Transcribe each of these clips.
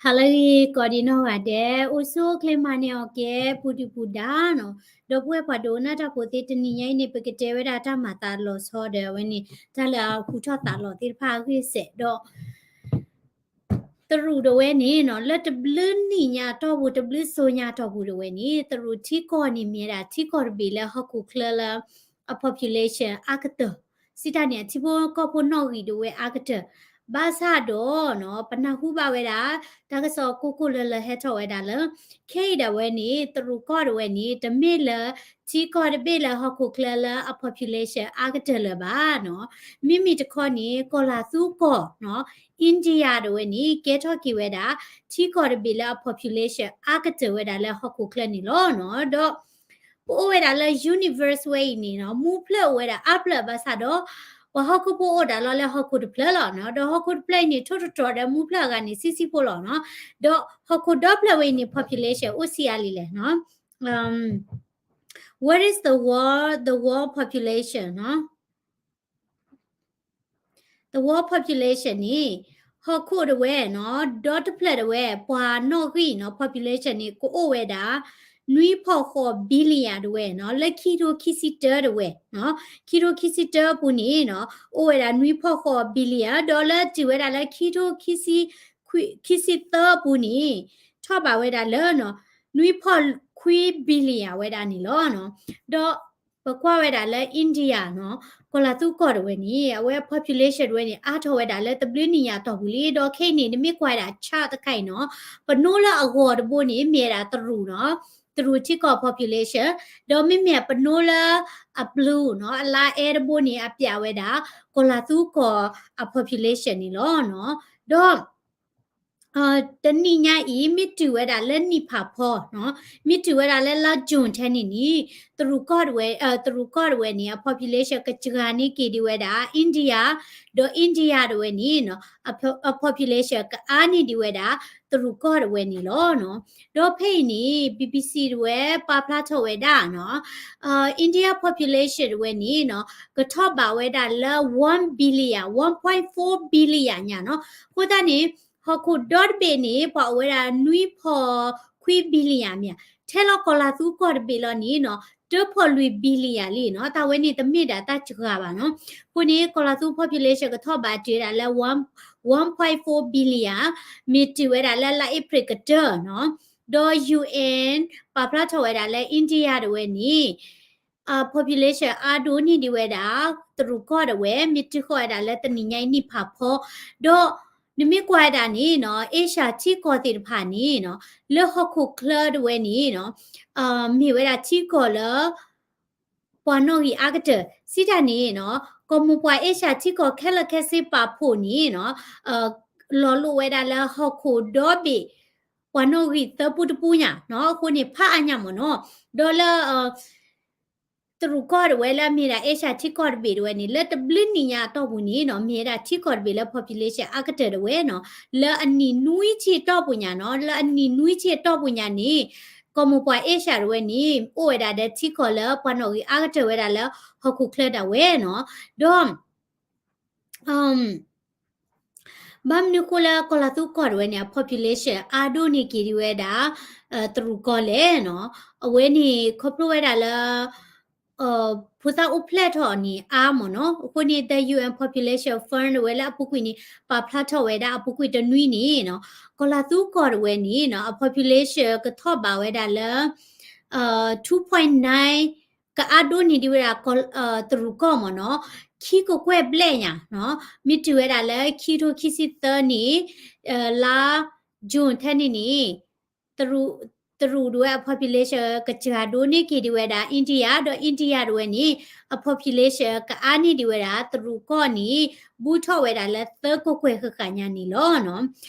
ဟါလၢအဂ့ၤ ကိးဒံနီၢ်ဂၤဒဲး, အိၣ်ဆူၣ်အိၣ်ချ့မၤန့ၢ်အီၤကဲ ပူၤဒုၣ်ပူၤဒါနီၤ. ဒီပုၢ်ဝဲၢ်ပှၤဒိကနၣ်တၢ်ဖိသ့ တနံၤညါအံၤန့ၣ် ပကတဲဝဲဒၣ်တၢ်မၤသးလီၤဆီဒီးအဝဲန့ၣ် တၢ်လၢအဟူထီၣ်သးလီၤသ့ၣ်တဖၣ်အဂ့ၢ်စဲးဒီး တရူးဒၣ်ဝဲန့ၣ်နီၤ လၢတဘျုးနံၣ်ညါအတီၢ်ပူၤ တဘျုးစိၤညါအတီၢ်ပူၤဒၣ်ဝဲန့ၣ် တရူးထံကီၢ်န့ၣ်မ့ၢ်ဝဲဒၣ်ထံကီၢ်တဘ့ၣ်လၢဟီၣ်ခိၣ်ချၢလၢ အ population အါကတၢၢ်, စံးတၢ်န့ၣ် အထံဖိကီၢ်ဖိနီၣ်ဂံၢ်ဒၣ်ဝဲအါကတၢၢ်, ဘၣ်ဆၣ်ဒီးနီၤ ပနၢ်ဟူဘၣ်ဝဲဒၣ် တၢ်ကစီၣ်ကိၢ်ကိၢ်လၢလၢဟဲထီၣ်ဝဲဒၣ်လၢ ခဲအံၤဒၣ်ဝဲန့ၣ် တရူးကီၢ်ဒၣ်ဝဲန့ၣ် တမ့ၢ်လၢ ထံကီၢ်တဘ့ၣ်လၢဟီၣ်ခိၣ်ချၢလၢအ population အါကတၢၢ်လၢၤဘၣ်နီၤ, မ့မ့ၢ်တခီန့ၣ် ကီၤလၤသူကီၢ်နီၤ India ဒၣ်ဝဲန့ၣ် ကဲထီၣ်က့ၤဝဲဒၣ် ထံကီၢ်တဘ့ၣ်လၢအ population အါကတၢၢ်ဝဲဒၣ်လၢဟီၣ်ခိၣ်ချၢန့ၣ်လီၤနီၤ. ဒီး ပအိၣ်ဝဲဒၣ်လၢ universe ဝဲအံၤန့ၣ်နီၤ မူဖျၢၣ်အိၣ်ဝဲဒၣ်အါဖျၢၣ်ဘၣ်ဆၣ်ဒီး ပှၤဟီၣ်ခိၣ်ဖိအိၣ်ဒၣ်လီၤလၢဟီၣ်ခိၣ်တဖျၢၣ်လီၤနီၤ. ဒီးဟီၣ်ခိၣ်တဖျၢၣ်အံၤန့ၣ် ထိၣ်တတြီၤဒီးမူဖျၢၣ်အဂၤန့ၣ် ဆံးဆံးဖိလီၤနီၤ. ဒီးဟီၣ်ခိၣ်ဒီဖျၢၣ်ဝဲအံၤန့ၣ် population အိၣ်ဆံးအါလံလဲၣ်နီၤ. What is the world, the world population နီၤ. The world population န့ၣ် ဟီၣ်ခိၣ်ဒၣ်ဝဲနီၤ ဒီတဖျၢၣ်ဒၣ်ဝဲ ပှၤနီၣ်ဂံၢ်နီၤ population န့ၣ် ကအိၣ်ဝဲဒၣ် နွံဖီၣ်ဃိး billion ဒၣ်ဝဲနီၤ လၢခံထိခံဆံတၢဒၣ်ဝဲနီၤ, ခံထိခံဆံတၢအပူၤန့ၣ်နီၤ အိၣ်ဝဲဒၣ်နွံဖီၣ်ဃိး billion ဒီးလၢတုၤဝဲဒၣ်လၢခံထိခံဆံ ခံဆံသၢအပူၤန့ၣ် ထီၣ်ဘၣ်ဝဲဒၣ်လၢနီၤ နွံဖီၣ်ခွံ billion ဝဲဒၣ်န့ၣ်လီၤနီၤ. ဒီးပကွၢ်ဝဲဒၣ်လၢ India နီၤ ကီၤလၤသူကီၢ်ဒၣ်ဝဲန့ၣ် အဝဲ population ဒၣ်ဝဲန့ၣ် အါထီၣ်ဝဲဒၣ်လၢတဘျုးနံၣ်ညါအတီၢ်ပူၤလံ. ဒီးခဲအံၤန့ၣ် နမ့ၢ်ကွၢ်ဝဲဒၣ် chart တခါအံၤနီၤ ပနိလၢအဂီၤတဘိန့ၣ် မ့ၢ်ဝဲဒၣ်တရူးနီၤ တရူးထံကီၢ် population, ဒီးမ့မ့ၢ်ပနိလၢအ blue နီၤ အလါအဲတဘိန့ၣ် အပျးဝဲဒၣ် ကီၤလၤသူကီၢ်အ population န့ၣ်လီၤနီၤ. ဒီး တနံၤညါအံၤ မ့ၢ်တုၤဝဲဒၣ်လၢနံၣ်ဖးဖီနီၤ မ့ၢ်တုၤဝဲဒၣ်လၢလါ June ထဲန့ၣ်န့ၣ် တရူးကီၢ်ဒၣ်ဝဲ တရူးကီၢ်ဒၣ်ဝဲန့ၣ် အ population ကစှၤန့ၢ်က့ၤဒံးဝဲဒၣ် India, ဒီး India ဒၣ်ဝဲန့ၣ်နီၤ အ population ကအါန့ၢ်ဒံးဝဲဒၣ် တရူးကီၢ်ဒၣ်ဝဲန့ၣ်လီၤနီၤ. ဒီးဖဲအံၤန့ၣ် BBC ဒၣ်ဝဲ ပာ်ဖျါထီၣ်ဝဲဒၣ်နီၤ India population ဒၣ်ဝဲန့ၣ်နီၤ ကထီၣ်ဘၣ်ဝဲဒၣ်လၢ one billion, one point four billion ညါနီၤ. အဃိသတးန့ၣ် ဟီၣ်ခိၣ်ဒီတဘ့ၣ်န့ၣ် ပှၤအိၣ်ဝဲဒၣ်နွံဖီၣ်ခွံ billion မ့ၢ်ဧါ, ထဲလီၤကီၤလၤသူကီၢ်တဘ့ၣ်လီၤန့ၣ်နီၤ တၢဖီၣ်လွံၢ် billion လံနီၤ. တၢ်ဝဲန့ၣ်တမ့ၢ်ဒၣ်တၢ်စှၤဘၣ်နီၤ. အဃိန့ၣ် ကီၤလၤသူ population ကထီၣ်ဘၣ်တုၤဝဲဒၣ်လၢ one point four billion, မ့ၢ်တုၤဝဲဒၣ်လၢလါအ့ဖြ့ၣ်ကတၢၢ်နီၤ. ဒီး UN ပာ်ဖျါထီၣ်ဝဲဒၣ်လၢ India ဒၣ်ဝဲန့ၣ် အ population အါဒိၣ်န့ၢ်ဒံးဝဲဒၣ် တရူးကီၢ်ဒၣ်ဝဲ မ့ၢ်တုၤဃီၤဝဲဒၣ်လၢတနံၤညါအံၤနံၣ်ဖးဖီ, ဒီးနမ့ၢ်ကွၢ်ဝဲဒၣ်န့ၣ်နီၤ Asia ထံကီၢ်သ့ၣ်တဖၣ်န့ၣ်နီၤ လၢဟီၣ်ခိၣ်ချၢဒၣ်ဝဲန့ၣ်နီၤ မ့ၢ်ဝဲဒၣ်ထံကီၢ်လၢ ပှၤနီၣ်ဂံၢ်အါကတၢၢ် စံးတၢ်န့ၣ်နီၤ ကီၢ်မိၢ်ပှၢ် Asia ထံကီၢ်ခဲလၢာ်ခဲဆ့ပာ်ဖှိၣ်န့ၣ်နီၤ လီၤလိာ်ဝဲဒၣ်လၢဟီၣ်ခိၣ်ဒီဘ့ၣ် ပှၤနီၣ်ဂံၢ်သၢပူတပူညါနီၤ. အဃိန့ၣ် ဖးအါညါမ့ၢ်နီၤ ဒီးလၢ တရူးကီၢ်ဒၣ်ဝဲလၢအမ့ၢ်ဒၣ် Asia ထံကီၢ်တဘ့ၣ်ဒၣ်ဝဲန့ၣ် လၢတဘျုးနံၣ်ညါအတီၢ်ပူၤန့ၣ်နီၤ မ့ၢ်ဝဲဒၣ်ထံကီၢ်တဘ့ၣ်လၢ population အါကတၢၢ်ဒၣ်ဝဲနီၤ. လၢအနံၣ်နွံဆံအတီၢ်ပူၤညါနီၤ လၢအနံၣ်နွံဆံအတီၢ်ပူၤညါန့ၣ် ကီၢ်မိၢ်ပှၢ် Asia ဒၣ်ဝဲန့ၣ် အိၣ်ဝဲဒၣ်ဒီးထံကီၢ်လၢပှၤနီၣ်ဂံၢ်အါကတၢၢ်ဝဲဒၣ်လၢဟီၣ်ခိၣ်ချၢဒၣ်ဝဲနီၤ. ဒီး ဘၣ်မနုၤဃိလၢကီၤလၤသူကီၢ်ဒၣ်ဝဲန့ၣ် အ population အါဒိၣ်န့ၢ်က့ၤဒံးဝဲဒၣ် တရူးကီၢ်လဲၣ်နီၤ. အဝဲန့ၣ်ခီဖျိဝဲဒၣ်လၢ ဖိသၣ်အိၣ်ဖျဲၣ်ထီၣ်န့ၣ်အါမ့ၢ်နီၤ. အဃိန့ၣ် The UN Population Fund ဒၣ်ဝဲလၢအပူၤကွံာ်န့ၣ် ပာ်ဖျါထီၣ်ဝဲဒၣ်အပူၤကွံာ်တနွံန့ၣ်နီၤ ကီၤလၤသူကီၢ်ဒၣ်ဝဲန့ၣ်နီၤ အ population ကထီၣ်ဘၣ်ဝဲဒၣ်လၢ two point nine ကအါဒိၣ်န့ၢ်ဒံးဝဲဒၣ် တရူးကီၢ်မ့ၢ်နီၤ ခံကကွဲၢ်ဘျဲၣ်ညါနီၤ. မ့ၢ်တုၤဝဲဒၣ်လၢခံထိခံဆံသၢန့ၣ် လါ June ထဲန့ၣ်န့ၣ် တရူးဒၣ်ဝဲအ population ကစှၤဒိၣ်န့ၢ်က့ၤဒံးဝဲဒၣ် India ဒီး India ဒၣ်ဝဲန့ၣ် အ population ကအါန့ၢ်ဒံးဝဲဒၣ်တရူးကီၢ်န့ၣ် ဘူးထီၣ်ဝဲဒၣ်လၢသၢကကွဲၢ်ဃၣ်ဃၣ်ညါန့ၣ်လီၤနီၤ.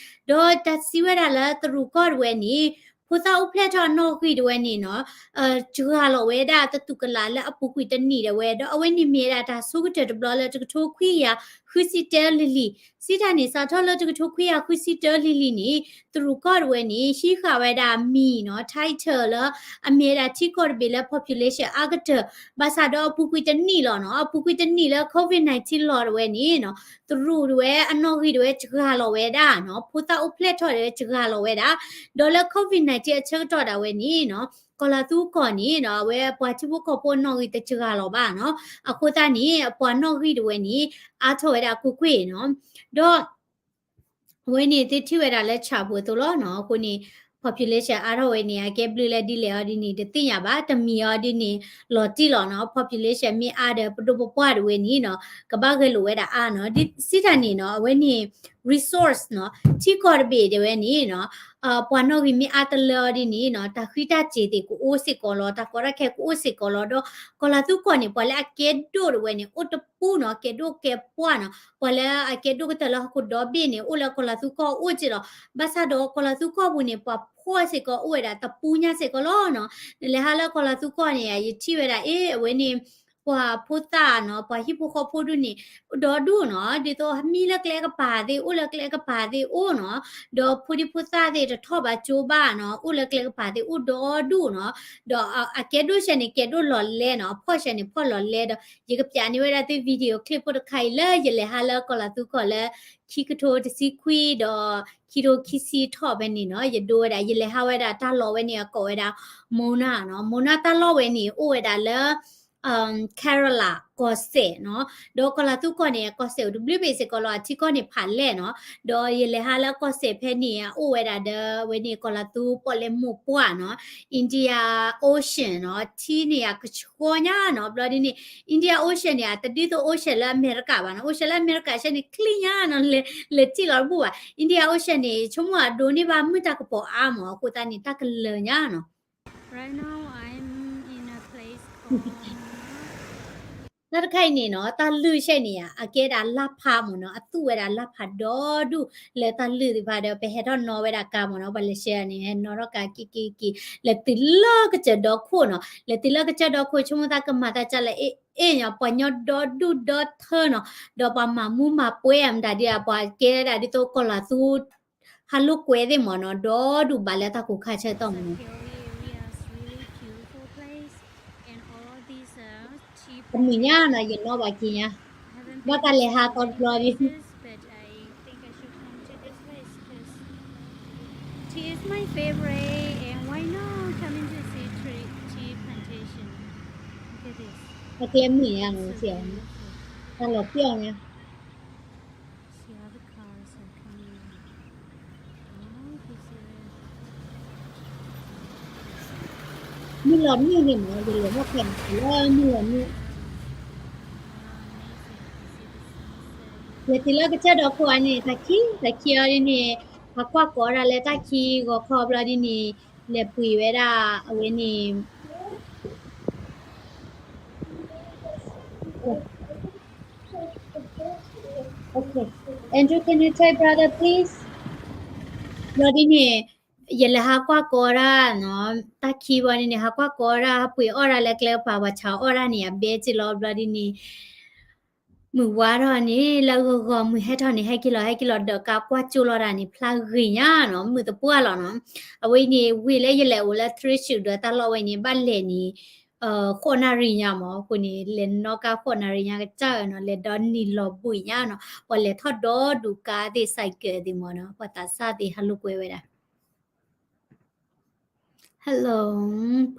ဒီးတၢ်စံးဝဲဒၣ်လၢတရူးကီၢ်ဒၣ်ဝဲန့ၣ် ဖိသၣ်အိၣ်ဖျဲၣ်ထီၣ်နီၣ်ဂံၢ်ဒၣ်ဝဲန့ၣ်နီၤ စှၤလီၤဝဲဒၣ်တတူၢ်ကလာ်လၢအပူၤကွံာ်တနံၣ်ဒၣ်ဝဲ ဒီးအဝဲန့ၣ်မ့ၢ်ဝဲဒၣ်တၢ်ဆိကတၢၢ်တဘျီလၢတကထိခွံကယၤဃုဆံတၢလံၤလံၤ စံးတၢ်န့ၣ် စးထီၣ်လၢတကထိခွံကယၤဃုဆံတၢလံၤလံၤန့ၣ် တရူးကီၢ်တဝဲန့ၣ် ဟံးဃာ်ဝဲဒၣ်မံၤနီၤ title လၢအမ့ၢ်ဝဲဒၣ်ထံကီၢ်တဘ့ၣ်လၢ population အါကတၢၢ် ဘၣ်ဆၣ်ဒီးအပူၤကွံာ်တနံၣ်လီၤနီၤ အပူၤကွံာ�ာ်တနံၣ်လၢ COVID nineteen လီၤတဝဲန့ၣ်နီၤ တရူးတဝဲအနီၣ်ဂံၢ်တဝဲစှၤလီၤဝဲဒၣ်နီၤ ဖိသၣ်အိၣ်ဖျဲၣ်ထီၣ်တဝဲစှၤလီၤဝဲဒၣ် ဒီးလၢ COVID nineteen အဆၢကတီၢ်ဒၣ်ဝဲန့ၣ်နီၤ ကီၤလၤသူကီၢ်န့ၣ်နီၤ အဝဲပှၤထံဖိကီၢ်ဖိအနီၣ်ဂံၢ်တစှၤလီၤဘၣ်နီၤ အဃိသတးန့ၣ် အပှၤနီၣ်ဂံၢ်တဝဲန့ၣ် အါထီၣ်ဝဲဒၣ်ကွ့ၢ်ကွ့ၢ်နီၤ ဒီး အဝဲန့ၣ်သုထံၣ်ဝဲဒၣ်လၢ chart ပူၤအသိးလီၤနီၤ အဃိန့ၣ် population အါထီၣ်ဝဲန့ၣ် အကဲဘျုးလၢဒ်လဲၣ်အီၤဒ်န့ၣ် တသ့ၣ်ညါဘၣ် တမံၤအီၤဒ်န့ၣ် လီၤတံၢ်လီၤနီၤ population မ့ၢ်အါဒီးပဒိၣ်ပပှၢ်တဝဲန့ၣ်နီၤ ကဘၣ်ဂဲၤလိာ်ဝဲဒၣ်အါနီၤ ဒ်စံးတၢ်န့ၣ်နီၤ အဝဲန့ၣ် resource နီၤ ထံကီၢ်တဘ့ၣ်တဝဲန့ၣ်နီၤ ပှၤနီၣ်ဂံၢ်မ့ၢ်အါတလၢအီၤဒ်န့ၣ်နီၤ တၢ်ဃံတၢ်စ့ၤသ့ၣ်ကအိၣ်စ့ၢ်ကီးလီၤ တၢ်ကီတၢ်ခဲကအိၣ်စ့ၢ်ကီးလီၤ ဒီးကီၤလၤသူကီၢ်န့ၣ် ပှၤလၢအကဲဒိၣ်တဝဲန့ၣ် အိၣ်တပူၤနီၤ ကဲဒိၣ်ကဲပှၢ်နီၤ ပှၤလၢအကဲဒိၣ်ကတၢၢ်လၢဟီၣ်ခိၣ်ဒီဘ့ၣ်န့ၣ် အိၣ်လၢကီၤလၤသူကီၢ်အိၣ်က့လီၤ ဘၣ်ဆၣ်ဒီးကီၤလၤသူကီၢ်ပူၤန့ၣ် ပှၤဖှီၣ်စ့ၢ်ကီးအိၣ်ဝဲဒၣ်တပူၤညါစ့ၢ်ကီးလီၤနီၤ နလဲၤဟးလၢကီၤလၤသူကီၢ်န့ၣ် ယထံၣ်ဝဲဒၣ် အ့ အဝဲန့ၣ် ပှၤဖိသၣ်နီၤ ပှၤဟံၣ်ဖိဃီဖိဒူၣ်န့ၣ် ဒီဒူၣ်နီၤ ဒ်သိးမံလၢကျဲကပၤသ့ၣ် အိၣ်လၢကျဲကပၤသ့ၣ်အိၣ်နီၤ ဒီးဖိဒံဖိသၣ်သ့ၣ်တထီၣ်ဘၣ်ကၠိဘၣ်နီၤ အိၣ်လၢကျဲကပၤသ့ၣ်အိၣ်ဒီဒူၣ်နီၤ ဒီးအကဲဒိၣ်ဆဲန့ၣ် ကဲဒိၣ်လီၤလဲနီၤ အဖှီၣ်ဆဲန့ၣ် ဖှီၣ်လီၤလဲဒီး ယကပျးန့ၢ်ဝဲဒၣ်သု video clip ဖိတခါအံၤလၢယလဲၤဟးလၢကီၤလၤသူကီၢ်လၢ ခံကထိတဆံခွံဒီး ခံကထိခံဆံထီၣ်ဖဲန့ၣ်နီၤ ယဒိဝဲဒၣ် ယလဲၤဟးဝဲဒၣ်တၢ်လီၢ်ဝဲန့ၣ် အကိးဝဲဒၣ် Mona နီၤ Mona တၢ်လီၢ်ဝဲန့ၣ် အိၣ်ဝဲဒၣ်လၢ Kerala ကီၢ်စဲၣ်နီၤ ဒီးကီၤလၤသူကီၢ်န့ၣ် ကီၢ်စဲၣ်အိၣ်တဘျုးဘ့ၣ်စ့ၢ်ကီးလီၤ အထံကီၢ်န့ၣ်ဖးလဲၢ်နီၤ ဒီးယလဲၤဟးလၢကီၢ်စဲၣ်ဖဲန့ၣ် အအိၣ်ဝဲဒၣ်ဒီး အဝဲန့ၣ်ကီၤလၤသူပီၣ်လဲၣ်မိၢ်ပှၢ်နီၤ India Ocean နီၤ ထံန့ၣ်ယၤကဆှီညါနီၤ ဘျီဒ်န့ၣ် India Ocean န့ၣ် တဒ်သိး ocean လၢအမဲရကၤဘၣ်နီၤ ocean လၢအမဲရကၤဆဲန့ၣ် ချံညါနီၤ လဲၤထံၣ်လီၤတဘူၣ်ဘၣ် India Ocean န့ၣ် ဆိကမိၣ်အဒိးန့ၢ်ဘၣ်မုၢ်တၢ်ကပီၤအါမး အဃိသတးန့ၣ် တၢ်ကလၢာ်ညါနီၤ တၢ်တခါအံၤန့ၣ်နီၤ တၢ်လုၢ်ဆဲန့ၣ်ဧါ အကဲဒၣ်လၢ်ဖးမ့ၢ်နီၤ အသူၣ်ဝဲဒၣ်လၢ်ဖးဒီဒူၣ် လၢတၢ်လုၢ်သ့ၣ်တဖၣ်ဒီး ပဟဲထီၣ်နီၣ်ဝဲဒၣ်ကါမ့ၢ်နီၤ ပှၤလဲၤဆှၢန့ၣ် ဟဲနီၣ်ထီၣ်ကါက့ၤက့ၤက့ၤ လဲၤတုၤလၢကစၢၢ်ဒီခိၣ်နီၤ လဲၤတုၤလၢကစၢၢ်ဒီခိၣ် ဆိကမိၣ်သးကမၤသးကၢလၢ အ့ၣ်အ့ၣ်ညီ ပှၤညီဒီဒူၣ်ဒီထၢနီၤ ဒီးပှၤမၤမူမၤပွဲအမတၤဒ် ပှၤကဲဒၣ်ဒ်သိးကီၤလၤသူ ဟးလိာ်ကွဲသ့ၣ်မ့ၢ်နီၤ ဒီဒူၣ်ဘၣ်လၢတၢ်ကိၢ်ခါဆၢကတီၢ်မ့ၢ်နီၤ တမုာ်ညါနီၤ ယနီၣ်ဘၣ်က့ၤညါ ဘၣ်တၢ်လဲၤဟးသီတဘျီဒ် Tea is my favorite, and why not coming to see tree, tea plantation? Look at this. အကျဲမုာ်ညါနီၤ တၢ်လီၤပျီညါ See how the cars are coming in. မုၢ်လီၤနုာ်န့ၣ်မ့ၢ် ယလဲၤမ့ၢ်ဖဲန့ၣ်လၢမုၢ်လီၤနုာ် လဲၤတုၤလၢကစၢၢ်ဒီခိၣ်အံၤန့ၣ် တၢ်ခံ တၢ်ခံအီၤဒ်န့ၣ် ဟးကွၢ်ကီးဒၣ်လၢတၢ်ခံဂီၤခီဘျီဒ်န့ၣ် လဲၤပှ့ၤဝဲဒၣ်အဝဲန့ၣ် Okay. Andrew, can you take brother, please? ဘျီဒ်န့ၣ် ယလဲၤဟးကွၢ်ကီးဒၣ်နီၤ တၢ်ခံဘျီဒ်န့ၣ် ဟးကွၢ်ကီးဒၣ် ဟးပှ့ၤအီၣ်ဒၣ်လၢကျဲကပၤ ပှၤဆါအီၣ်ဒၣ်န့ၣ် အဘဲစ့ၢ်လီၤ ဘျီဒ်န့ၣ် မုၢ်ဝါထီၣ်န့ၣ် လၢဂီၤဂီၤမုၢ်ဟဲထီၣ်န့ၣ် ဟဲက့ၤလီၤ ဟဲက့ၤလီၤ ဒီးကါကွၢ်ကၠိလီၤဒၣ်န့ၣ် ဖျါဂ့ၤညါနီၤ မုာ်သပှၢ်လီၤနီၤ အဝဲအံၤန့ၣ် ဝံၤလၢယလဲၤအိၣ်လၢ Three Shoe ဒီးတၢ်လီၢ်ဝဲန့ၣ် ဘၣ်လဲၤန့ၣ် ဃိးနၣ်ရံၣ်ညါမး အဃိန့ၣ် လဲၤနီၣ်ကါဃိးနၣ်ရံၣ်ညါကစၢ်နီၤ လဲၤဒီနံၤလီၤဘှံးညါနီၤ ပှၤလဲၤထီၣ်ဒီဒူၣ်ကါသ့ၣ် ဆိုင်ကယ် သ့ၣ်မးနီၤ ပှၤသးစၢ်သ့ၣ်ဟးလိာ်ကွဲဝဲဒၣ် Hello,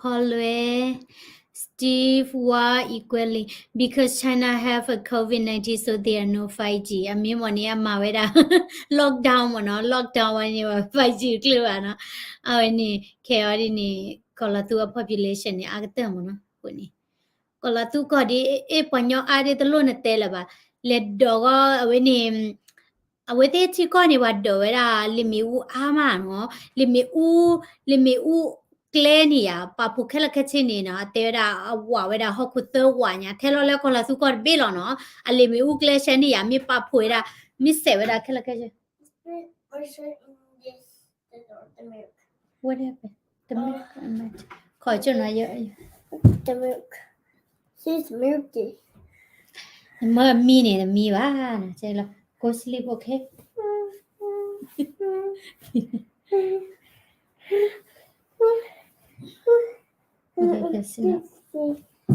ဖီလွဲ Steve Wa Equally, because China have a COVID nineteen, so there are no five G. အမ့ၢ်မ့ၢ်န့ၣ် အမၤဝဲဒၣ် lockdown မ့ၢ်နီၤ lockdown ဝဲန့ၣ် five G ကျၢၤဘၣ်နီၤ အဝဲန့ၣ် ခဲအံၤဒ်န့ၣ် ကီၤလီၤသူအ population န့ၣ် အါကတၢၢ်မ့ၢ်နီၤ အဃိန့ၣ် ကီၤလီၤသူကီၢ်ဒ်အ့ၣ် ပှၤညီအါဒ်တလိၣ်နတဲလၢၤဘၣ် လဲၤဒိးဂီၢ်အဝဲန့ၣ် အဝဲသ့ၣ်ထံကီၢ်န့ၣ် ပှၤဒိးဝဲဒၣ် လ့ၣ်မ့ၣ်အူအါမးနီၤ လ့ၣ်မ့ၣ်အူ လ့ၣ်မ့ၣ်အူကျဲန့ၣ်ဧါ ပာ်ဖှိၣ်ခဲလၢာ်ခဲဆ့န့ၣ်နီၤ အတဲဝဲဒၣ် အဝးဝဲဒၣ်ဟီၣ်ခိၣ်သၢဝးညါ ထဲလီၤလၢကီၤလီၤသူကီၢ်တဘ့ၣ်လီၤနီၤ အလ့ၣ်မ့ၣ်အူကျဲဆဲန့ၣ်ဧါ မ့ၢ်ပာ်ဖှိၣ်ဝဲဒၣ် မ့ၢ်စဲးဝဲဒၣ်ခဲလၢာ်ခဲဆ့ ခီၣ်ကၠိနီၤ မ့ၢ်မံန့ၣ်တမံဘၣ်နီၤ ကဲလီၤ Go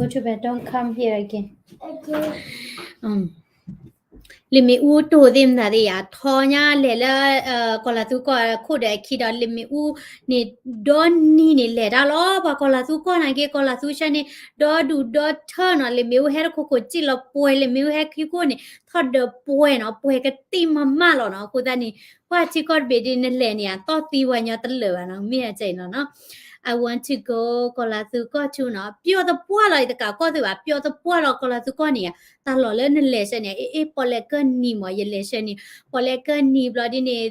to bed, don't come here again. Okay. လံာ်မ့ၣ်အူတိၢ်သ့ၣ်မတၤသ့ၣ်ယါ ထီညါလဲၤလၢ ကီၤလၤသူကီၢ်ခိၣ်ဒီးအခံဒီး လံာ်မ့ၣ်အူန့ၣ် ဒီနံၤန့ၣ် လဲၤတၢ်လီၤ. ပှၤကီၤလၤသူကီၢ်နာ်က့ ကီၤလၤသူဆၢန့ၣ် ဒီဒူၣ်ဒီထၢနီၤ, လံာ်မ့ၣ်အူဟဲတခိၣ်ခိၣ် စံၣ်လီၤပှဲၤ, လံာ်မ့ၣ်အူဟဲခံခိၣ်န့ၣ် ထီၣ်ဒီးပှဲၤနီၤ, ပှဲၤကတံၢ်မးမးလီၤနီၤ. အဃိသတးန့ၣ် ပှၤထံကီၢ်တဘ့ၣ်ဒ်နလဲၤန့ၣ် အသီၣ်သံဝဲညီတလၢာ်ဘၣ်နီၤ, မ့ၢ်အစဲအံၤလီၤနီၤ. I want to go ကီၤလၤသူကီၢ်ထူနီၤ, ပျီသပှၢ်လီၤ, ယတကးကီၢ်သ့ၣ်ဘၣ်, ပျီသပှၢ်လီၤ ကီၤလၤသူကီၢ်န့ၣ်ဧါ. တၢ်လီၢ်လၢနလဲၤဆၢန့ၣ် အ့ၣ် အ့ၣ် ပီၣ်လဲၣ်ကၢၢ်နံၤမး, ယလဲၤဆၢန့ၣ် ပီၣ်လဲၣ်ကၢၢ်နံၤဘျီဒ်န့ၣ်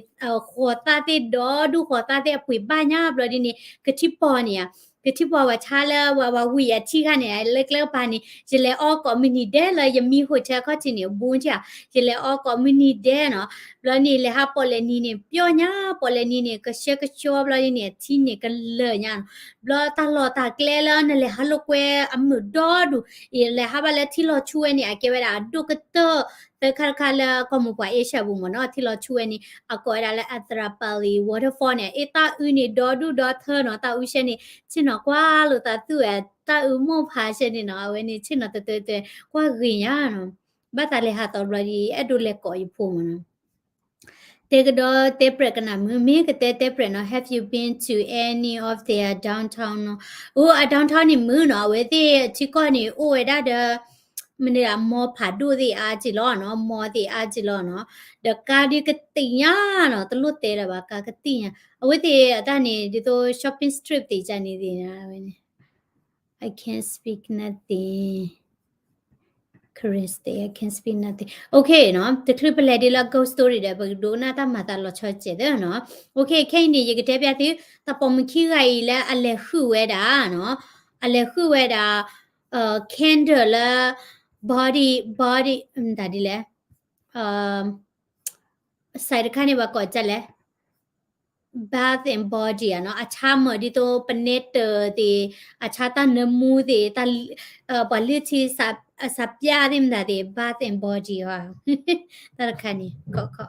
ဃိးသၣ်သ့ၣ်ဒီဒူၣ်, ဃိးသၣ်သ့ၣ်အပှ့ၤဘၣ်ညါဘျီဒ်န့ၣ် ကထံၣ်ပီၣ်န့ၣ်ဧါ, ကထံၣ်ပီၣ်ဝဲဆါလၢ ဝဲဝံၤအထံၣ်ခါန့ၣ် လၢကျဲကပၤန့ၣ် ယလဲၤအီၣ်ကိးမုၢ်နံၤဒဲးလၢယမံဟိုထဲခီၣ်ထံးန့ၣ် ဘူးကၢ်, ယလဲၤအီၣ်ကိးမုၢ်နံၤဒဲးနီၤ. ဘျီန့ၣ် လဲၤဟးပီၣ်လဲၣ်နံၤန့ၣ် ပျီညါ, ပီၣ်လဲၣ်နံၤန့ၣ် ကဆှဲကဆှီဘျီဒ်န့ၣ် အထံန့ၣ်ကလၢာ်ညါနီၤ. ဘျီတၢ်လီၢ်တၢ်ကျဲလၢနလဲၤဟးလိာ်ကွဲအမုာ်ဒီဒူၣ်, ယလဲၤဟးဘၣ်လၢထံလီၤဆူဝဲန့ၣ် အကဲဝဲဒၣ်အဒိၣ်ကတၢၢ် သၢခါတခါလၢကီၢ်မိၢ်ပှၢ်အ့ရှၢၣ်ပူၤမးနီၤ, ထံလီၤဆူဝဲန့ၣ် အကိးဝဲဒၣ်လၢ Atrapalli Waterfall န့ၣ် အ့ၣ်တၢ်အုန့ၣ် ဒီဒူၣ်ဒီထၢနီၤ, တၢ်အုဆဲန့ၣ် ဆ့ၣ်နီၤကွၢ်လိာ်သးသူၣ်ဝဲ, တၢ်အုမိၢ်ဖးဆဲန့ၣ်နီၤ, အဝဲန့ၣ် ဆ့ၣ်နီၤတတၢတၢ ကွၢ်ဂ့ၤညါနီၤ, ဘၣ်သးလဲၤဟးသီဘျီဒ် အဲၣ်ဒိးလဲၤကိးယဖိမးနီၤ. တဲကဒီးတဲပြဲးကနၣ်မုာ်, မ့ၢ်ကတဲတဲပြဲးနီၤ, Have you been to any of their downtown နီၤ, အိၣ် အ downtown န့ၣ်မုာ်နီၤ, အဝဲသ့ၣ်ထံကီၢ်န့ၣ် အိၣ်ဝဲဒၣ်ဒီး မ့ၢ်ဒၣ် mall ဖးဒိၣ်သ့ၣ်အါက့လီၤနီၤ, mall သ့ၣ်အါက့လီၤနီၤ, ဒီးကါဒ်ကသ့ၣ်ညါနီၤ, တလိၣ်တဲလၢၤဘၣ်, ကါကသ့ၣ်ညါ, အဝဲသ့ၣ်အတၢ်န့ၣ် ဒ်သိး shopping strip သ့ၣ်ကန့ၣ်သ့ၣ်ညါဝဲန့ၣ် I can't speak nothing. Karen say, I can't speak nothing. Okay နီၤ, တချုးပလဲၤဒ်လၢ ghost story ဒီး ပကဒိကနၣ်တၢ်မၤသးလီၤဆီစဲးသ့နီၤ. Okay ခဲအံၤန့ၣ် ယကတဲပျးသု တၢ်ပိာ်မုၣ်ခံဂၤအံၤလၢအလဲၤဃုာ်ဝဲဒၣ်နီၤ, အလဲၤဃုာ်ဝဲဒၣ် candle လၢ body, body မတၤဒ်လဲၣ်, site တခါန့ၣ် ပှၤကိးဒ်လဲၣ် Bath and Body ဧါနီၤ, အဆါမၢၢ်ဒ်သိး ပနဲတၢၢ်သ့ၣ်, အဆါတၢ်နၢမူသ့ၣ်, ပှၤလုၢ်ထံ စးပျၢ်သ့ၣ်မတၤသ့ၣ် Bath and Body ဧါ, တၢ်တခါန့ၣ် ခီခီ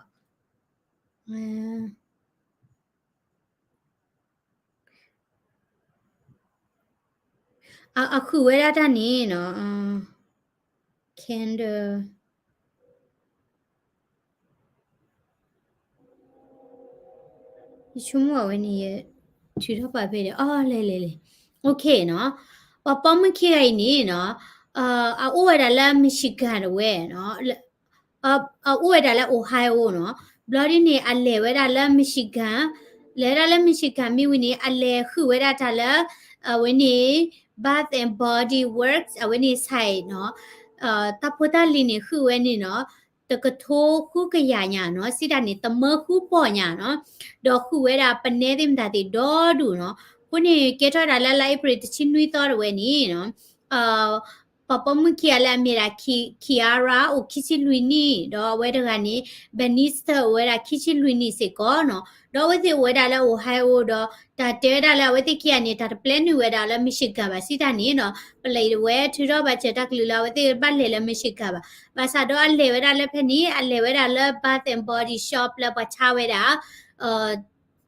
အဃုာ်ဝဲဒၣ်တၢ်န့ၣ်နီၤ, candle ယဆိကမိၣ်အဝဲန့ၣ် ယထုးထီၣ်ပာ်ဖဲဒီး အီၤ လဲၤလဲၤလဲၤ Okay နီၤ, ပှၤပိာ်မုၣ်ခံဂၤအံၤန့ၣ်နီၤ, အအိၣ်ဝဲဒၣ်လၢ Michigan တဝဲနီၤ, အအိၣ်ဝဲဒၣ်လၢ Ohio နီၤ, ဘျီဒ်န့ၣ် အလဲၤဝဲဒၣ်လၢ Michigan, လဲၤဝဲဒၣ်လၢ Michigan မ့ၢ်ဝံၤန့ၣ် အလဲၤဃုာ်ဝဲဒၣ်တၢ်လၢ အဝဲန့ၣ် Bath and Body Works အဝဲန့ၣ် site နီၤ, တၢ်ဖိတၢ်လံၤန့ၣ် ဃုာ်ဝဲန့ၣ်နီၤ, တကထိဃုကယၤညါနီၤ, စံးတၢ်န့ၣ် တမၢဃုပီၢ်ညါနီၤ, ဒီးဃုာ်ဝဲဒၣ် ပနဲသ့ၣ်မတၤသ့ၣ်ဒီဒူၣ်နီၤ, အဃိန့ၣ် ကဲထီၣ်ဒၣ်လၢ လါအ့ဖြ့ၣ်တဆံနွံသီတဝဲန့ၣ်နီၤ, ပှၤပိာ်မုၣ်ခံဂၤလၢအမ့ၢ်ဒၣ် Kiara အိၣ်ခံဆံလွံၢ်နံၣ်, ဒီးအဝဲတဂၤန့ၣ် Bannister အိၣ်ဝဲဒၣ်ခံဆံလွံၢ်နံၣ်စ့ၢ်ကီးနီၤ, ဒီးအဝဲသ့ၣ်အိၣ်ဝဲဒၣ်လၢ Ohio ဒီး တၢ်တဲဝဲဒၣ်လၢအဝဲသ့ၣ်ခံဂၤန့ၣ် တၢ်တပျဲနုာ်ဝဲဒၣ်လၢ Michigan ဘၣ်စံးတၢ်န့ၣ်နီၤ, ပလံးဝဲထုးထီၣ်ဘၣ်စၢၤတၢ်ကလုၢ်လၢအဝဲသ့ၣ်ဘၣ်လဲၤလၢ Michigan ဘၣ်, ဘၣ်ဆၣ်ဒီးအလဲၤဝဲဒၣ်လၢဖဲန့ၣ် အလဲၤဝဲဒၣ်လၢ Bath and Body Shop လၢပှၤဆါဝဲဒၣ်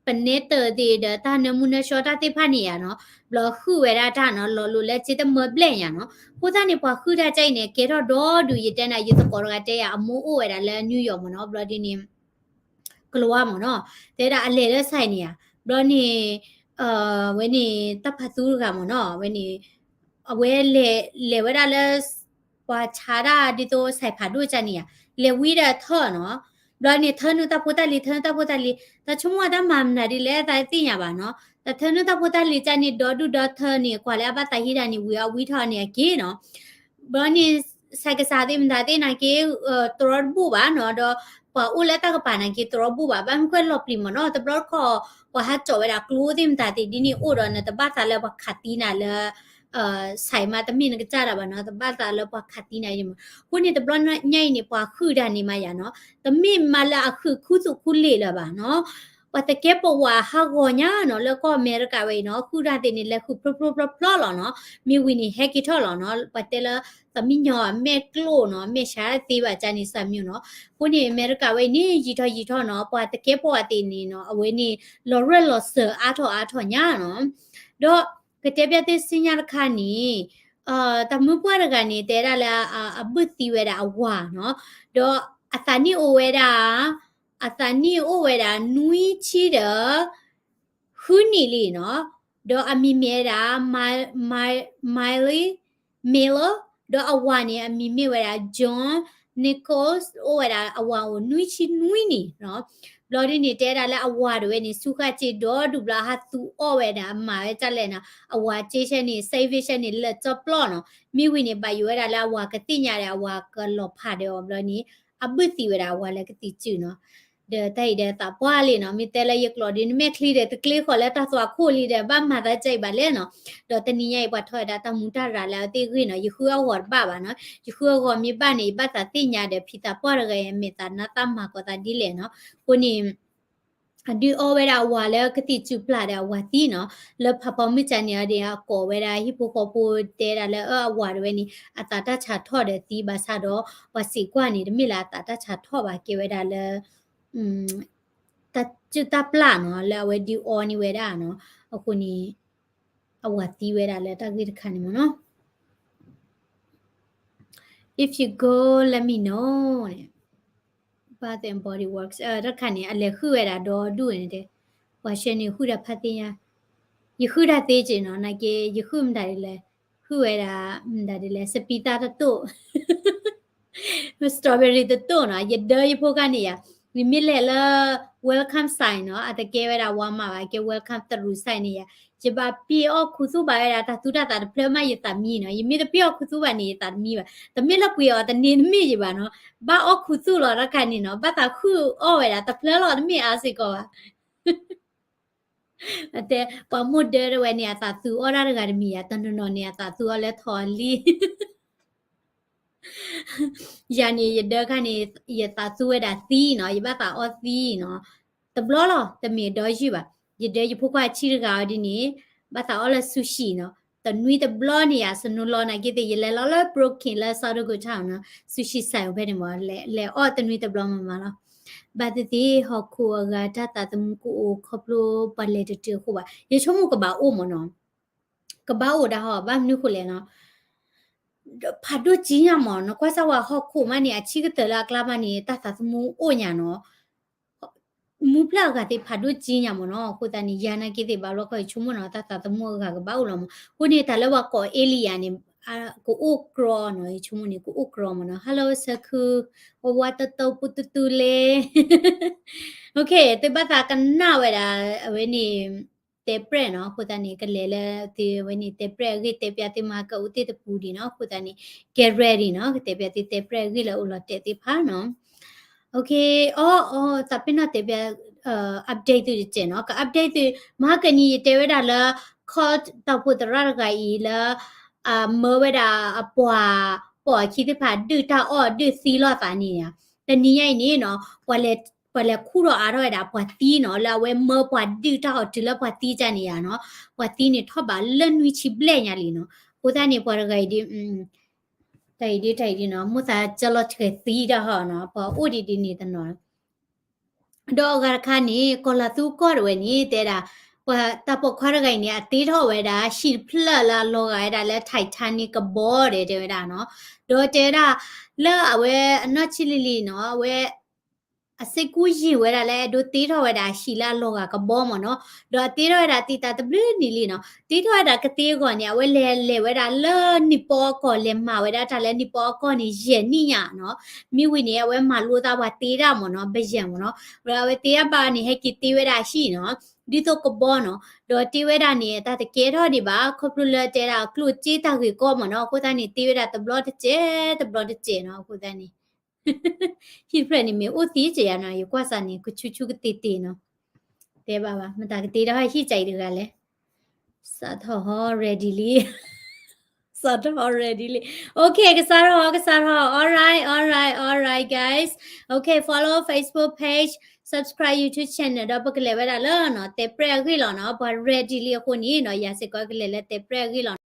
ပနဲတၢၢ်သ့ၣ်ဒီးတၢ်နၢမူနၢဆှီတၢ်သ့ၣ်တဖၣ်န့ၣ်ယါနီၤ, ဘျီဃုာ်ဝဲဒၣ်တၢ်နီၤ, လီၤလိာ်လၢစ့တမၢဘျဲၣ်ညါနီၤ, အဃိသတးန့ၣ် ပှၤဃုာ်တၢ်ကဲအံၤန့ၣ် ကဲထီၣ်ဒီဒူၣ်, ယတဲနၤ ယသကိးတဂၤတဲယၤ အမိၢ်အိၣ်ဝဲဒၣ်လၢ New York မ့ၢ်နီၤ, ဘျီဒ်န့ၣ် ကလၤဝါမ့ၢ်နီၤ, တဲဒၣ်အလဲၤလၢ site န့ၣ်ဧါ, ဘျီန့ၣ် ဝဲန့ၣ် တၢ်ဖးသူတဂၤမ့ၢ်နီၤ, ဝဲန့ၣ် အဝဲလဲၤ လဲၤဝဲဒၣ်လၢ ပှၤဆါတၢ်ဒ်သိး site ဖးဒိၣ်ကန့ၣ်ဧါ, လဲၤဝံၤဒီးထၢၣ်နီၤ, ဘျီန့ၣ် ထၢနုာ်တၢ်ဖိတၢ်လံၤ ထၢနုာ်တၢ်ဖိတၢ်လံၤ, တၢ်ဆိကမိၣ်တၢ်မၤမနုၤဒ်လဲၣ် တၢ်သ့ၣ်ညါဘၣ်နီၤ, တၢ်ထၢနုာ်တၢ်ဖိတၢ်လံၤကန့ၣ် ဒီဒူၣ်ဒီထၢန့ၣ် ကွၢ်လၢအဘၣ်သးဟံးတၢ်န့ၣ် ဝံၤအဝံထီၣ်န့ၣ်အက့ၢ်နီၤ, ဘျီန့ၣ် site ကစၢ်သ့ၣ်မတၤသ့ၣ်နာ်က့ တြီတဘူၣ်ဘၣ်နီၤ, ဒီးပှၤအိၣ်လၢတၢ်ကပၤနာ်က့ တြီတဘူၣ်ဘၣ်, ဘၣ်မနုၤဃိလီၤပျံၤမ့ၢ်နီၤ, တဘျီတခီၣ် ပှၤဟးကၠီးဝဲဒၣ်ကျိသ့ၣ်မတၤသ့ၣ်ဒ်န့ၣ်အိၣ်ဒီး နတဘၣ်သးလၢပှၤခးသံနၤလၢ site မးတမ့ၢ်နကစၢ်ဒၣ်ဘၣ်နီၤ, တဘၣ်သးလၢပှၤခးသံနၤအံၤမး, အဃိန့ၣ် တဘျီညါအံၤန့ၣ် ပှၤဃုာ်တၢ်န့ၣ်မးယါနီၤ, တမ့ၢ်မးလၢအခုာ်ခူသူၣ်ခူလ့ၣ်လၢၤဘၣ်နီၤ, ပှၤသကဲးပဝးဟးဂီၤညါနီၤ လၢကီၢ်အမဲရကၤဝဲအံၤနီၤ ဃုာ်တၢ်သ့ၣ်န့ၣ် လဲၤဃုာ်ဖျိဖျိဖျီဖျီလီၤနီၤ. မ့ၢ်ဝံၤန့ၣ် ဟဲက့ၤထီၣ်လီၤနီၤ. ပှၤတဲလၢ သးမံညီၤမဲာ်ကျိၣ်နီၤ မဲာ်ဆှးသ့ဘၣ်ကန့ၣ် သးမံနီၤ. အဃိန့ၣ် အမဲရကၤဝဲအံၤန့ၣ် ယံာ်ထီၣ်ယံာ်ထီၣ်နီၤ ပှၤသကဲးပဝးသ့ၣ်န့ၣ်နီၤ အဝဲန့ၣ် လီၤရၢၢ်လီၤစၢၤအါထီၣ်အါထီၣ်ညါနီၤ. ဒီးကတဲပျးသုဆူညါတခါန့ၣ် တၢ်မုၢ်ပှၢ်တဂၤန့ၣ် တဲဒၣ်လၢ အဘုၣ်သံဝဲဒၣ်အဝၤနီၤ, ဒီးအသးနံၣ်အိၣ်ဝဲဒၣ် အသးနံၣ်အိၣ်ဝဲဒၣ် နွံဆံဒီး ဃုနံၣ်လံနီၤ, ဒီးအမံၤမ့ၢ်ဝဲဒၣ် Miley Miller, ဒီးအဝၤန့ၣ် အမံၤမ့ၢ်ဝဲဒၣ် John Nichols, အိၣ်ဝဲဒၣ်အဝၤအိၣ်နွံဆံနွံနံၣ်နီၤ. ဘျီဒ်န့ၣ် တဲဒၣ်လၢအဝၤတဝဲန့ၣ် စူးဃာ်စ့ဒီဒူၣ်ဘျီ ဟးသူအီၣ်ဝဲဒၣ် မၤဝဲဒ်လဲၣ်နီၤ, အဝၤစ့ဆဲန့ၣ် savage ဆဲန့ၣ် လၢာ်ကၠီပျီနီၤ. မ့ၢ်ဝံၤန့ၣ် ဘၣ်ယိၣ်ဝဲဒၣ်လၢအဝၤကသ့ၣ်ညါဒီး အဝၤကလီၤဖးဒီးအီၤဘျီန့ၣ် အဘုၣ်သံဝဲဒၣ်အဝၤလၢကသံၣ်စုနီၤ. ဒီးတၢ်အံၤဒီးသးပှၢ်လံနီၤ, မ့ၢ်တဲလၢယကျိာ်ဒီး နမဲာ်ချံဒီး တကျ့ဃီၤလၢတၢ်သွၣ်ခိၣ်လံဒီး ဘၣ်မၤသးဒ်အံၤဘၣ်လဲၣ်နီၤ. ဒီးတနံၤညါအံၤ ပှၤထီၣ်ဝဲဒၣ်တၢ်မူတၢ်ရၤလၢအဝဲသ့ၣ်ဂ့ၢ်နီၤ, ယဃုအဂီၤတဘၣ်ဘၣ်နီၤ, ယဃုအဂီၤမ့ၢ်ဘၣ်န့ၣ် ယဘၣ်သးသ့ၣ်ညါဒီး ဖံသးပှၢ်တဂၤအံၤ အမဲာ်သးနါသးမၤကီးသးဒ်လဲၣ်နီၤ. အဃိန့ၣ် အဒုးအီဝဲဒၣ်အဝၤလၢကသံၣ်စုပျၢ်ဒီးအဝၤသံနီၤ, လၢဖးဖီမုၢ်ကၢန့ၣ်အီၤဒီး အကိးဝဲဒၣ်ဟံၣ်ဖိဃီဖိတဲဒၣ်လၢ အၢ အဝၤတဝဲန့ၣ် အသးတၢ်ဆါထီၣ်ဒီးသံဘၣ်ဆၣ်ဒီး ပှၤစံးကွၢ်န့ၣ် တမ့ၢ်လၢအသးတၢ်ဆါထီၣ်ဘၣ် ကဲဝဲဒၣ်လၢ တၢ်စုၣ်တၢ်ပျၢ်နီၤ လၢအဝဲဒုးအီန့ၢ်ဝဲဒၣ်နီၤ, အဃိန့ၣ် အဝၤသံဝဲဒၣ်လၢတၢ်ဂ့ၢ်တခါန့ၣ်မ့ၢ်နီၤ. If you go, let me know န့ၣ် Bath and Body Works တၢ်တခါန့ၣ် အလဲၤဃုဝဲဒၣ်ဒီဒူၣ်န့ၣ်တဲ, ပှၤဆှၢန့ၣ်ဃုတၢ်ဖးသ့ၣ်ညါ, ယဃုတၢ်သ့က့နီၤ, နာ်က့ ယဃုမတၤဒ်လဲၣ်, ဃုဝဲဒၣ် မတၤဒ်လဲၣ် စပံးသၣ်တတိၢ် strawberry တတိၢ်နီၤ, ယဒၢယဖိခါန့ၣ်ယၤ, ယမ့ၢ်လဲၤလၢ Welcome Sign နီၤ, အတကဲဝဲဒၣ် Walmart ဘၣ်, ကဲ Welcome Through Sign န့ၣ်ယၤ, ယဘၣ်ပ့ၤအီၣ်ခူသူၣ်ဘၣ်ဝဲဒၣ် တၢ်သူတၢ်သးတဖျၢၣ်မး ယသးမံနီၤ, ယမ့ၢ်တပ့ၤအီၣ်ခူသူၣ်ဘၣ်န့ၣ် ယသးတမံဘၣ်, တမ့ၢ်လၢပှ့ၤအီၤတန့ၢ်တမ့ၢ်ယဘၣ်နီၤ, ဘၣ်အီၣ်ခူသူၣ်လီၤတၢ်ခါန့ၣ်နီၤ, ဘၣ်သးဃုအီၣ်ဝဲဒၣ် တဖျၢၣ်လီၤတမ့ၢ်အါစ့ၢ်ကီးဘၣ် အတဲ ပှၤမိၢ်ဒၢတဝဲန့ၣ် အသးသူအီၣ်တၢ်တဂၤတမံၤယၤ, တနီၤနီၤန့ၣ် အသးသူအီၣ်လၢထီၣ်လံ ယၤန့ၣ် ယဒၢခါန့ၣ် ယသးသူဝဲဒၣ်သံနီၤ, ယဘၣ်သးအီၣ်သံနီၤ, တဘျီလီၤ တမ့ၢ်ဒီယုၢ်ဘၣ်, ယဒၢယဖိခွါဆံတဂၤအီၤဒ်န့ၣ် ဘၣ်သးအီၣ်လၢ sushi နီၤ, တနွံတဘျီန့ၣ်ယၤ စနိလီၤနာ်က့သ့ၣ် ယလဲၤလီၤလၢ Brooklyn လၢ South Dakota နီၤ, sushi စဲးဖဲန့ၣ်မး လဲၤအီၣ်တနွံတဘျီမးမးလီၤ. ဘၣ်သ့ၣ်သ့ၣ် ဟီၣ်ခိၣ်အဂၤတၢ်သးသမူကအိၣ်ခီဖျိပှၤလဲၤတတုၤအဃိဘၣ်, ယဆိကမိၣ်ကဘၣ်အိၣ်မးနီၤ, ကဘၣ်အိၣ်ဒၣ်ဟီ ဘၣ်မနုၤဃိလဲၣ်နီၤ, ဖးဒိၣ်ကံညါမး, နကွၢ်စၢ်ဝဲဟီၣ်ခိၣ်မးန့ၣ် အဆံးကတၢၢ်လၢအကျါမးန့ၣ် တၢ်သးသမူအိၣ်ညါနီၤ, မူဖျၢၣ်အဂၤသ့ၣ်ဖးဒိၣ်ကံညါမးနီၤ, အဃိသတးန့ၣ် ယၤနာ်က့သ့ၣ်ဘၣ်ဘျီခီ ယဆိကမိၣ်နီၤ တၢ်သးသမူအဂၤကဘၣ်အိၣ်လီၤမး, အဃိန့ၣ် တၢ်လၢပှၤကိး alien န့ၣ် ကအိၣ်ကြီနီၤ, ယဆိကမိၣ်န့ၣ် ကအိၣ်ကြီမးနီၤ, Hello စၢခု, ဝါဝါတတိပူတူတူလ့ OK သုဘၣ်သးကနၣ်ဝဲဒၣ် အဝဲန့ၣ် တဲပြဲၣ်နီၤ, အဃိသတးန့ၣ် ကလဲၤလၢသုဝဲန့ၣ် တဲပြဲၣ်အဂ့ၢ် တဲပျးသုမၤကအိၣ်သ့ၣ်တပူၤဒံးနီၤ, အဃိသတးန့ၣ် get ready နီၤ, ကတဲပျးသုတဲပြဲၣ်အဂ့ၢ်လၢအိၣ်လီၤတဲာ်သ့ၣ်တဖၣ်နီၤ. OK, အီ အီ သးပ့ၤနီၣ်တဲပျး update သုတစဲးနီၤ, က update သု မဟါကနံၤ ယတဲဝဲဒၣ်လၢ cult တၢ်အိၣ်ဖှိၣ်သရၣ်တဂၤအံၤလၢ အမၢဝဲဒၣ်အပှၤ ပိာ်အခံသ့ၣ်တဖၣ် ဒုၣ်တၢ်အီၣ်ဒုၣ်သံလိာ်သးန့ၣ်ဧါ, တနံၤညါအံၤန့ၣ်နီၤ ပှၤလဲၤ ပှၤလဲၤခူၣ်ထီၣ်အါထီၣ်ဝဲဒၣ်ပှၤသံနီၤ, လၢအဝဲမၢပှၤဒုၣ်တၢ်အီၣ်တုၤလၢပှၤသံကန့ၣ်ဧါနီၤ, ပှၤသံန့ၣ်ထီၣ်ဘးလၢနွံဆံဘျဲၣ်ညါလံနီၤ, အဃိသတးန့ၣ် ပှၤတဂၤအံၤဒ် တၢ်အံၤဒ် တၢ်အံၤဒ်နီၤ မိၣ်သးကၢလီၤဆှဲးသံတၢ်ဟီနီၤ, ပှၤအိၣ်ဒ်ဒ်န့ၣ်တနီၤ ဒီးအဂၤတခါန့ၣ် ကီၤလၤသူကီၢ်တဝဲန့ၣ် တဲဒၣ် ပှၤတၢ်ပိာ်ခွါတဂၤအံၤန့ၣ် အတ့ထီၣ်ဝဲဒၣ် ဟံၣ်တဖျၢၣ်လၢအလီၤဂာ်ဝဲဒၣ်လၢ Titanic ကဘီဒီး တဲဝဲဒၣ်နီၤ, ဒီးတဲဝဲဒၣ် လၢအဝဲအနီၢ်ဆံးလံၤလံၤနီၤ အဝဲ အစ့ၢ်ကီးယံာ်ဝဲဒၣ်လၢအဲၣ်ဒိးတ့ထီၣ်ဝဲဒၣ်ဟံၣ်လၢအလီၤဂာ်ကဘီမ့ၢ်နီၤ, ဒီးအတ့ထီၣ်ဝဲဒၣ်သံသးတဘျုးနံၣ်လံနီၤ, တ့ထီၣ်ဝဲဒၣ်ကသ့အဂီၢ်န့ၣ် အဝဲလဲၤလဲၤဝဲဒၣ်လၢနံၣ်ပီအကီၢ် လဲၤမၤဝဲဒၣ်တၢ်လၢနံၣ်ပီအကီၢ်န့ၣ် ယဲၢ်နံၣ်ညါနီၤ, မ့ၢ်ဝံၤန့ၣ် အဝဲမၤလိသးပှၤတ့တၢ်မ့ၢ်နီၤ ဘယဲၢ်မ့ၢ်နီၤ, ဝဲဒၣ်အဝဲတ့တၢ်ဘၣ်န့ၣ် ဟဲက့ၤတ့ဝဲဒၣ်ဟံၣ်နီၤ, ဒ်သိးကဘီနီၤ, ဒီးတ့ဝဲဒၣ်န့ၣ် တၢ်တကဲထီၣ်ဒံးဘၣ် ခီဖျိလၢတဲဒၣ်ကျိၣ်စ့တၢ်ဂ့ၢ်ကီမ့ၢ်နီၤ, အဃိသတးန့ၣ် တ့ဝဲဒၣ်တဘျီတစဲး တဘျီတစဲးနီၤ, အဃိသတးန့ၣ် ဟံၣ်တဖျၢၣ်န့ၣ်မ့ၢ်အိၣ်သံကယၤနီၤ, ယကွၢ်စၢ်န့ၣ် ကဆူၣ်ဆူၣ်ကတ့ၢ်တ့ၢ်နီၤ, တဲဘၣ်ဘၣ် မတၤကတ့ထီၣ်ဟံၣ်ကၢ်အံၤတဂၤလဲၣ်, စးထီၣ်ဟီ ready လံ, စးထီၣ်ဟီ ready လံ, OK ကစးထီၣ်ဟီ ကစးထီၣ်ဟီ alright alright alright Okay, follow Facebook page, subscribe YouTube channel ဒီးပကလဲၤဝဲဒၣ်လၢနီၤ တဲးပြဲၣ်အဂ့ၢ်လီၤနီၤ. ပှၤ ready လံအဃိန့ၣ်နီၤ ယၤစ့ၢ်ကီးကလဲၤလၢတဲးပြဲၣ်အဂ့ၢ်လီၤ.